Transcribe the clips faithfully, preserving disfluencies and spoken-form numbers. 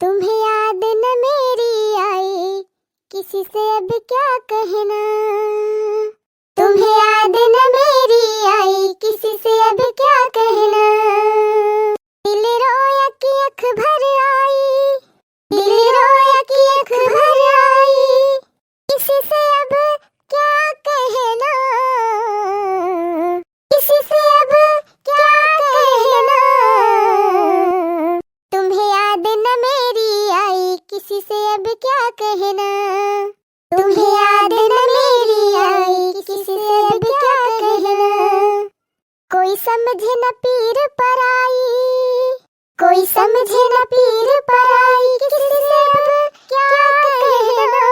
तुम्हें याद न मेरी आई, किसी से अब क्या कहना। तुम्हें याद न मेरी आई, किसी से अब क्या कहना। दिल रोया कि अख भर आई, दिल रोया कि अख भर आई, किसी से अब क्या कहना, किसी से अब क्या कहना। तुम्हें याद न मेरी आई, किसी से अब क्या कहना। तुम्हें याद न मेरी आई, किसी से अब क्या कहना। कोई समझे न पीर पराई, कोई समझे न पीर पराई, किसी से अब क्या कहना।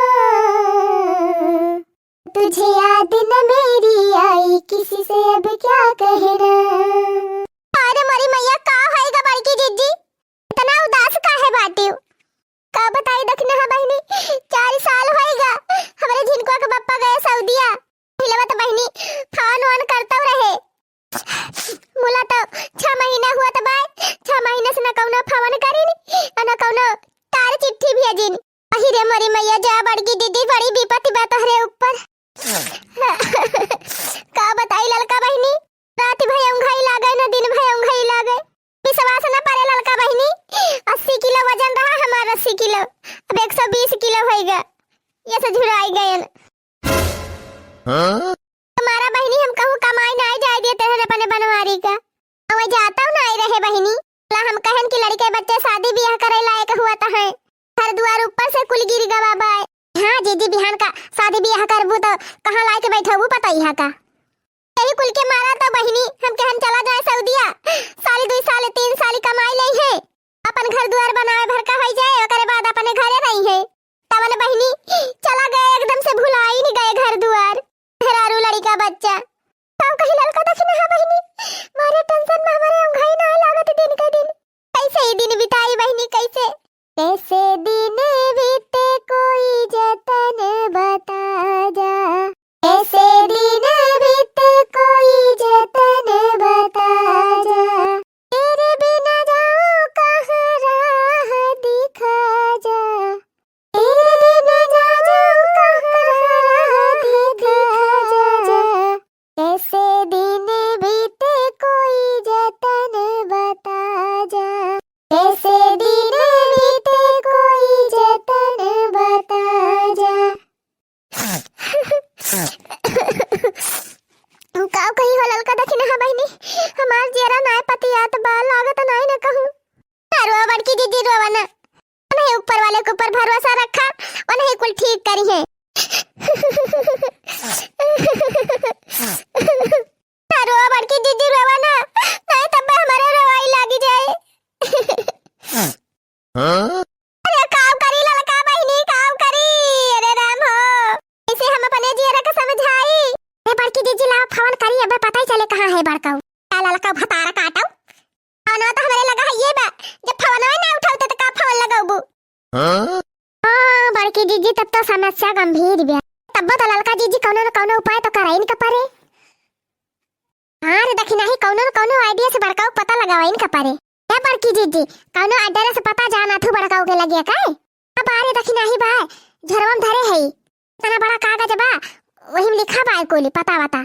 तुझे याद न मेरी आई, किसी से अब क्या कहना। अरे मोरी मैया, का होइगा बड़की जिज्जी, इतना उदास काहे बाटिउ? का बताई दखिनहा बहिनी, चार साल होइगा हमरे झिनकुआ के बप्पा गए सऊदिया। पहिले त बहिनी फोन वोन करतउ रहे, मुला त छह महीना हुआ त बाय, छह महीना से न कउनो फोन करिन, अउर न कउनो तार चिट्ठी भेजिन। अहि रे मोरी मैया, जा बड़की जिज्जी, बड़ी विपत्ति बा तोहरे ऊपर। का बताई ललका बहिनी, रात भर औंघाई लागे, न दिन भर औंघाई लागे। विश्वास न परे ललका बहिनी, अस्सी किलो वजन रहा हमार, अस्सी किलो, अब एक सौ बीस किलो होइगा, ये से झुराई गयन। हाँ? तुम्हारा बहिनी हम कहूँ कमाई नाई जाए दिए तेरे अपने बनवारी का। अउर जातउ नाई रहे बहिनी। ला हम कहन कि लड़के बच्चे शादी बियाह करे लायक हुआ त है। घर दुआर ऊपर से कुल गिर गवा बाय। हाँ जिज्जी, बिहान का शादी बियाह करबू त कहाँ लायक बैठबू पता ही है का। यही कुल के मारा त बहिनी हम कहन चला जाए सऊदिया। साल दुई साल तीन साल कमाई लेइहे। अपन घर दुआर बनावे भर का होई जाए, ओकरे बाद अपने घरे रहिहे। तवन बहिनी चला गए, एकदम से भुलाइन गए घर दुआर, मेहरारू लड़िका बच्चा। तब कही ललका दखिनहा बहिनी, मारे tension में हमारे औंघाई नाहीं लागत दिन के दिन। कैसे ई दिन बिताई बहिनी, कैसे? कैसे दिन बीते कोई जतन बता जा। कैसे दिन बीते कोई जतन बता जा। तेरे बिना जाऊं कहाँ राह दिखा जा। तेरे बिना जाऊं कहाँ राह दिखा जा। कैसे दिन बीते कोई जतन बता जा। कैसे दिन बीते कोई जतन बता जा। का कही हो ललका दखिनहा बहिनी, हमार जियरा नाय पतियात बा, लागत नाय न कहूँ। ना रोवा बड़की जिज्जी, रोवा ना। उन्हें ऊपर वाले के ऊपर भरोसा रखा, उन्हें कुल ठीक करिहे। ना रोवा बड़की जिज्जी, रोवा ना, नाहीं तब हमारे रोवाई लागी जाए। हाँ? अरे काव करी ललका बहिनी, काव करी? अरे राम हो, इसे हम अपने जियरा के समझाई। ए बड़की जिज्जी लाव फोन करी, अबे पता ही चले कहाँ है बड़काऊ। का ललका भतार काटउ? फोनवा तो हमरे लगा है ये बा, जब फोनवा ना उठाऊ त का फोन लगउबू? हाँ? हाँ, बड़की जिज्जी तब तो समस्या गंभीर बा। तब तो ललका जिज्जी कउनो न कउनो उपाय तो कराइन के परे। हाँ रे दखिनही, कउनो न कउनो idea से बड़काऊ पता लगावाइन के परे। ए बड़की जिज्जी, कउनो address पता जानत हू बड़काऊ के लगे का? अब आ रे दखिनही बा, झोरवा में धरे हई। इतना बड़ा कागज बा, वही में लिखा बा कुल पता वता।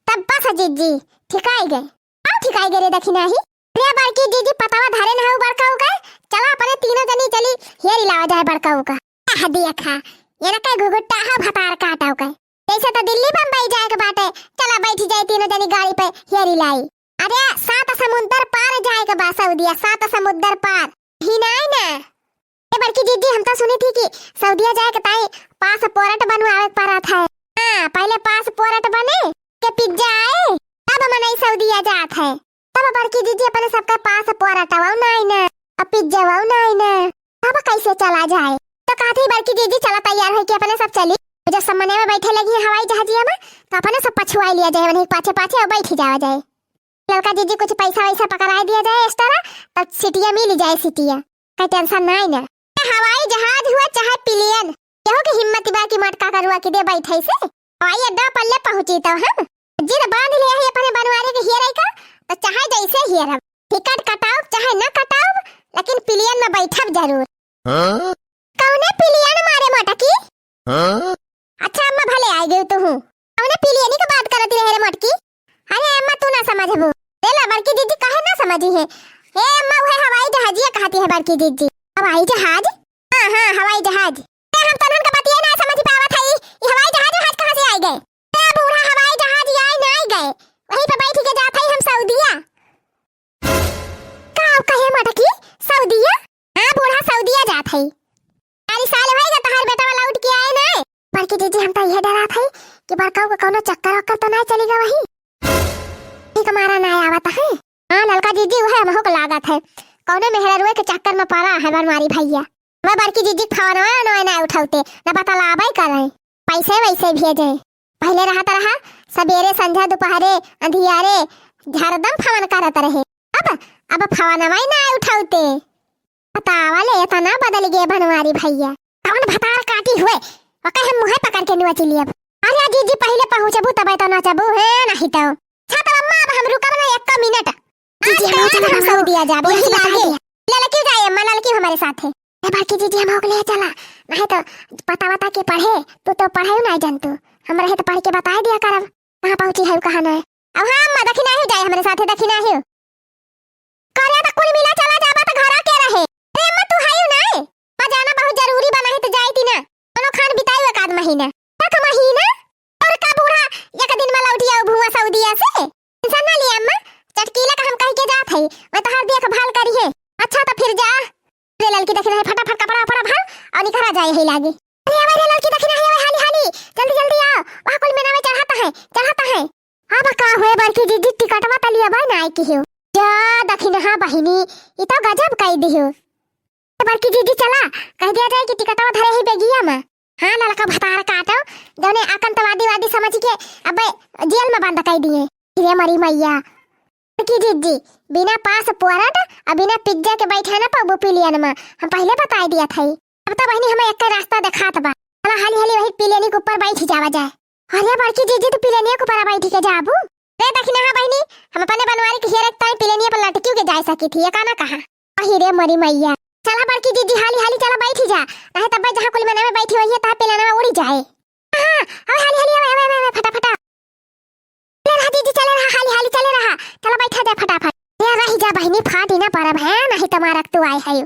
तब बस जिज्जी, ठिकाई गए। का ठिकाई गए रे दखिनही? रे बड़की जिज्जी पतवा धरे न हऊ बड़काऊ के, चला अपने तीनों जनी चली हेरी लावा जाए बड़काऊ का। आह दिया खा, ये ना कहे घुघुट्टा हा भतार काटाऊ के। जैसे तो दिल्ली बम्बई जाए के बाटे, चला बैठ जाए तीनों जनी गाड़ी पे हेरी लाई। अरे सात समुंदर पार जाए के बा सऊदिया, सात समुंदर पार। ही नाई ना। ए बड़की जिज्जी, हम तो सुनी थी कि सऊदिया जाए के ताई passport बनवावे के पड़त है। हाँ, पहले passport बने, के visa आए, तब मनई सऊदिया जात है। तब बड़की जिज्जी अपने सबका passport वाऊ नाई ना, अब visa वाऊ नाई ना, तब कैसे चला जाए? तो कहत ही बड़की जिज्जी चला तैयार होइके अपने सब चली। जब सब मने में बैठे लगी हैं हवाई जहाजिया में, तो अपने सब पछुआई लिया जाए, उन्हीं पाछे पाछे और बैठ जावा जाए। ललका जिज्जी कुछ पैसा वैसा पकड़ाई दिया जाए extra, तब सीटिया मिल जाए सीटिया। कहीं tension नाई ना। हवाई जहाज हुआ चाहे plane, केहू के हिम्मत बा कि मटका करुआ के दे बैठे से? हवाई अड्डा पर ले पहुंची तो हम जिद बांध ले ही अपने बनवारी के हेरे का, तो चाहे जैसे हेरब, टिकट कटाओ चाहे न कटाओ, लेकिन plane में बैठब जरूर। हाँ? कौने पिलियन मारे मोटकी? हाँ? अच्छा अम्मा, भले आइ गयू तुहू। कौने पिलियनी क बात करती रहे रे मोटकी? अरे अम्मा, तू ना समझबू। देला बड़की जिज्जी काहे ना समझी है? ए अम्मा, उहे हवाई जहाजिया कहती है बड़की जिज्जी। हवाई जहाज? हाँ, हाँ, हवाई जहाज। ए, हम तनहन क बतिये ना समझ पावत हई। ई हवाई जहाज, जहाज कहाँ से आइ गए? ए बूढ़ा, हवाई जहाज आइ नाइ गए, वहीं पे बैठ के जात हई हम सऊदिया। का कहे मोटकी? सऊदिया? हाँ बूढ़ा, सऊदिया जात हई। अरे साल होइगा तोहार बेटवा लौट के आए नाइ। बड़की जिज्जी, हम तो इहे डरात हई कि बड़काऊ क कौनो चक्कर वक्कर तो नाइ चली गवा वहीं। ठीक मारा नाइ आवत है। हाँ ललका जिज्जी, उहे हमहू क लागत है, कौनो मेहररुए के चक्कर में परा है बनवारी भइया। मैं बड़की जिज्जी क फोनवा नाइ, नाइ उठौते, न बतलावे करे, पैसे वैसे भेजे। पहिले रहत रहा, सबेरे, संझा, दुपहरे, अंधियारे, हरदम फोन करत रहे। अब, अब फोनवा ही नाइ उठौते। बतावा ले, एतना बदलि गए बनवारी भइया। कौन भतार काटी हुए, ओके हम मुँहे पकड़ के नोचि लियब। अरे जिज्जी, पहिले पहुँचबू तबे तो नोचबू, है नहीं तो। अच्छा तो अम्मा, अब हम रुकब ना एक्को मिनट। जिज्जी, आज हम तो चलब, हम सऊदिया जाब, यही लागे। ललकी जाए अम्मा, ललकी हमरे साथे। ए बड़की जिज्जी, हमहू क ले चला, नहीं तो पता वता के पढ़े, तू तो पढ़े नाइ जानतू, हम रहे तो पढ़ के बताइ दिया करब। कहाँ पहुँची है, कहाँ नाइ? अब हाँ अम्मा, दखिनाही जाए हमरे साथे, दखिनाही। करे त कुल मिला चला जाबा त घरा के रहे। अरे अम्मा, तू हयू नाइ? अम्मा, जाना बहुत जरूरी बा, नहीं त जाइत ना। कौनो खान बिताई एक आध महीना। एक महीना? और का बूढ़ा एक दिन में लौटि आऊ भुआ सऊदिया से? टेंशन ना लिया अम्मा, चटकीला का हम कहि के जात हई, मैं तोहार देखभाल करिहे। अच्छा त फिर जा। रे ललकी दखिनाही, फटाफट कपड़ा वपड़ा भर और निकरा जाए है लागे। अरे आवा रे ललकी दखिनाही, आवा हाली हाली, जल्दी जल्दी आओ, वहाँ कुल मेना में चढ़ाता है, चढ़ाता है। अब का हुए बड़की जिज्जी, टिकटवा त लिया भाई नाइ किहो। जा दखिनहा बहिनी, ई तो गजब कइ दिहो। ए बड़की जिज्जी चला, कहि दिया जाए कि टिकटवा धरे ही बेगिया में। हाँ ललका भतार काटो, जौने आतंकवादी वादी समझ के अबे जेल में बंद कइ दिए। रे मरी मैया। बड़की जिज्जी, बिना पासपोर्ट और बिना पिज्जा के बैठे ना पउबू पिलियन में, हम पहिले बताइ दिया थई। अब तो बहिनी हमें एक रास्ता देखात बा। चला हाली हाली वही पिलियनी के ऊपर बैठ जावा जाए। अरे बड़की जिज्जी, तू पिलेनिया के ऊपर बैठ के जाबू? रे दखिनहा बहिनी, हम अपने बनवारी के हेरे ताई पिलेनिया पर लटकियो के जाए सकी थी, ये का ना कहा। अही रे मोरी मैया। चला बड़की जिज्जी, हाली हाली चला बैठ जा, नहीं तब जहाँ कुल मना में बैठी हुई है तहाँ पिलेना उड़ी जाए। हाँ, अब हाली हाली आवे, आवे, आवे, आवे, फटाफट आ। चले रहा जिज्जी, चले रहा, हाली हाली चले रहा, चला बैठा जाए फटाफट। ये रही जा बहिनी, फाटी ना परब है, नहीं तो मारक तू आए है।